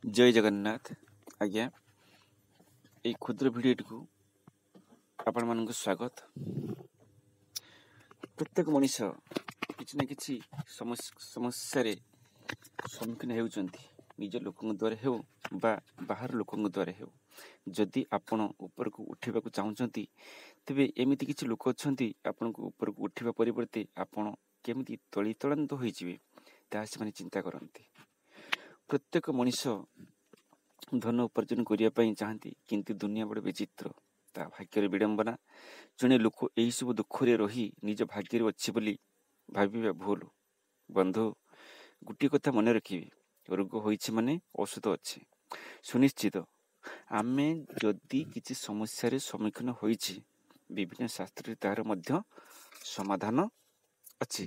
ଜୟ ଜଗନ୍ନାଥ ଆଜ୍ଞା, ଏଇ କ୍ଷୁଦ୍ର ଭିଡ଼ିଓଟିକୁ ଆପଣମାନଙ୍କୁ ସ୍ୱାଗତ। ପ୍ରତ୍ୟେକ ମଣିଷ କିଛି ନା କିଛି ସମସ୍ୟାରେ ସମ୍ମୁଖୀନ ହେଉଛନ୍ତି, ନିଜ ଲୋକଙ୍କ ଦ୍ୱାରା ହେଉ ବା ବାହାର ଲୋକଙ୍କ ଦ୍ୱାରା ହେଉ। ଯଦି ଆପଣ ଉପରକୁ ଉଠିବାକୁ ଚାହୁଁଛନ୍ତି, ତେବେ ଏମିତି କିଛି ଲୋକ ଅଛନ୍ତି, ଆପଣଙ୍କୁ ଉପରକୁ ଉଠିବା ପରିବର୍ତ୍ତେ ଆପଣ କେମିତି ତଳିତଳାନ୍ତ ହୋଇଯିବେ ତାହା ସେମାନେ ଚିନ୍ତା କରନ୍ତି। ପ୍ରତ୍ୟେକ ମଣିଷ ଧନ ଉପାର୍ଜନ କରିବା ପାଇଁ ଚାହାନ୍ତି, କିନ୍ତୁ ଦୁନିଆ ବଡ଼ ବିଚିତ୍ର, ତା ଭାଗ୍ୟରେ ବିଡ଼ମ୍ବନା। ଜଣେ ଲୋକ ଏହିସବୁ ଦୁଃଖରେ ରହି ନିଜ ଭାଗ୍ୟରେ ଅଛି ବୋଲି ଭାବିବା ଭୁଲ। ବନ୍ଧୁ, ଗୋଟିଏ କଥା ମନେ ରଖିବେ, ରୋଗ ହୋଇଛି ମାନେ ଔଷଧ ଅଛି ସୁନିଶ୍ଚିତ। ଆମେ ଯଦି କିଛି ସମସ୍ୟାରେ ସମ୍ମୁଖୀନ ହୋଇଛି, ବିଭିନ୍ନ ଶାସ୍ତ୍ରରେ ତାହାର ମଧ୍ୟ ସମାଧାନ ଅଛି।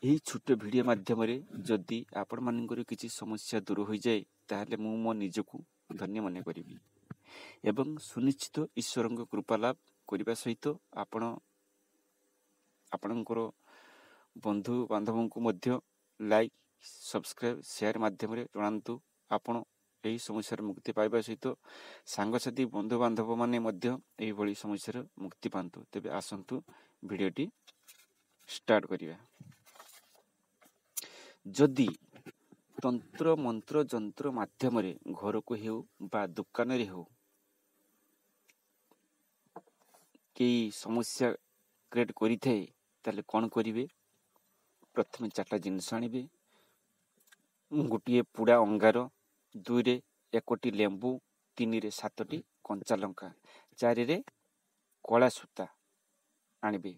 ଏହି ଛୋଟ ଭିଡ଼ିଓ ମାଧ୍ୟମରେ ଯଦି ଆପଣମାନଙ୍କର କିଛି ସମସ୍ୟା ଦୂର ହୋଇଯାଏ, ତାହେଲେ ମୁଁ ମୋ ନିଜକୁ ଧନ୍ୟ ମନେ କରିବି ଏବଂ ସୁନିଶ୍ଚିତ ଈଶ୍ୱରଙ୍କ କୃପା ଲାଭ କରିବା ସହିତ ଆପଣ ଆପଣଙ୍କର ବନ୍ଧୁ ବାନ୍ଧବଙ୍କୁ ମଧ୍ୟ ଲାଇକ୍, ସବସ୍କ୍ରାଇବ୍, ସେୟାର ମାଧ୍ୟମରେ ଜଣାନ୍ତୁ। ଆପଣ ଏହି ସମସ୍ୟାରୁ ମୁକ୍ତି ପାଇବା ସହିତ ସାଙ୍ଗସାଥି, ବନ୍ଧୁବାନ୍ଧବମାନେ ମଧ୍ୟ ଏହିଭଳି ସମସ୍ୟାରୁ ମୁକ୍ତି ପାଆନ୍ତୁ। ତେବେ ଆସନ୍ତୁ ଭିଡ଼ିଓଟି ଷ୍ଟାର୍ଟ କରିବା। ଯଦି ତନ୍ତ୍ର ମନ୍ତ୍ର ଯନ୍ତ୍ର ମାଧ୍ୟମରେ ଘରକୁ ହେଉ ବା ଦୋକାନରେ ହେଉ କେହି ସମସ୍ୟା କ୍ରିଏଟ୍ କରିଥାଏ, ତାହେଲେ କ'ଣ କରିବେ? ପ୍ରଥମେ 4ଟା ଜିନିଷ ଆଣିବେ। ଗୋଟିଏ ପୋଡ଼ା ଅଙ୍ଗାର, 2ରେ 1ଟି ଲେମ୍ବୁ, 3ରେ 7ଟି କଞ୍ଚା ଲଙ୍କା, 4ରେ କଳା ସୂତା ଆଣିବେ।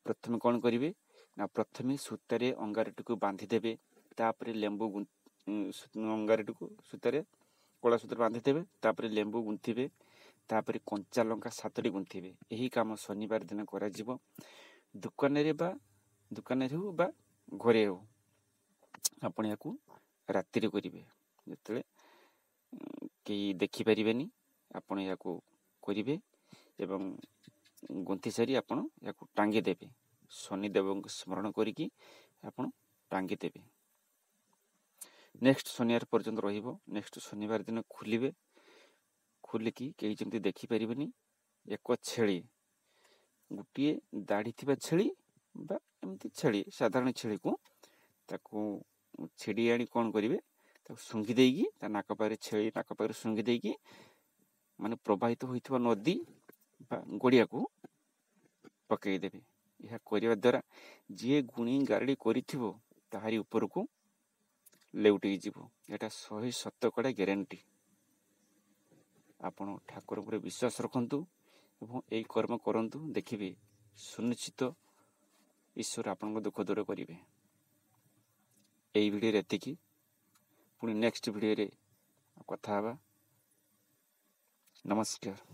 ପ୍ରଥମେ କ'ଣ କରିବେ ନା, ପ୍ରଥମେ ସୂତାରେ ଅଙ୍ଗାରଟିକୁ ବାନ୍ଧିଦେବେ। ତାପରେ ଲେମ୍ବୁ ଅଙ୍ଗାରଟିକୁ ସୂତାରେ, କଳା ସୂତାରେ ବାନ୍ଧିଦେବେ। ତାପରେ ଲେମ୍ବୁ ଗୁନ୍ଥିବେ, ତାପରେ କଞ୍ଚା ଲଙ୍କା 7ଟି ଗୁନ୍ଥିବେ। ଏହି କାମ ଶନିବାର ଦିନ କରାଯିବ। ଦୋକାନରେ ହେଉ ବା ଘରେ ହେଉ, ଆପଣ ଏହାକୁ ରାତିରେ କରିବେ, ଯେତେବେଳେ କେହି ଦେଖିପାରିବେନି। ଆପଣ ଏହାକୁ କରିବେ ଏବଂ ଗୁନ୍ଥି ସାରି ଆପଣ ଏହାକୁ ଟାଙ୍ଗି ଦେବେ। ଶନିଦେବଙ୍କୁ ସ୍ମରଣ କରିକି ଆପଣ ଟାଙ୍ଗି ଦେବେ। ନେକ୍ସଟ ଶନିବାର ପର୍ଯ୍ୟନ୍ତ ରହିବ। ନେକ୍ସଟ ଶନିବାର ଦିନ ଖୋଲିବେ। ଖୋଲିକି କେହି ଯେମିତି ଦେଖିପାରିବେନି, ଏକ ଛେଳି, ଗୋଟିଏ ଦାଢ଼ି ଥିବା ଛେଳି ବା ଏମିତି ଛେଳି, ସାଧାରଣ ଛେଳିକୁ ତାକୁ ଛିଡ଼ି ଆଣି କ'ଣ କରିବେ, ତାକୁ ଶୁଙ୍ଘି ଦେଇକି, ତା ନାକ ପାଖରେ, ଛେଳି ନାକ ପାଖରେ ଶୁଙ୍ଘି ଦେଇକି, ମାନେ ପ୍ରବାହିତ ହୋଇଥିବା ନଦୀ ବା ଗଡ଼ିଆକୁ ପକାଇଦେବେ। ଏହା କରିବା ଦ୍ୱାରା ଯିଏ ଗୁଣି ଗାରେଡ଼ି କରିଥିବ ତାହାରି ଉପରକୁ ଲେଉଟେଇ ଯିବ। ଏଇଟା 100 ଶତକଡ଼ା ଗ୍ୟାରେଣ୍ଟି। ଆପଣ ଠାକୁର ଉପରେ ବିଶ୍ୱାସ ରଖନ୍ତୁ ଏବଂ ଏଇ କର୍ମ କରନ୍ତୁ, ଦେଖିବେ ସୁନିଶ୍ଚିତ ଈଶ୍ୱର ଆପଣଙ୍କ ଦୁଃଖ ଦୂର କରିବେ। ଏଇ ଭିଡ଼ିଓରେ ଏତିକି। ପୁଣି ନେକ୍ସଟ ଭିଡ଼ିଓରେ କଥା ହେବା। ନମସ୍କାର।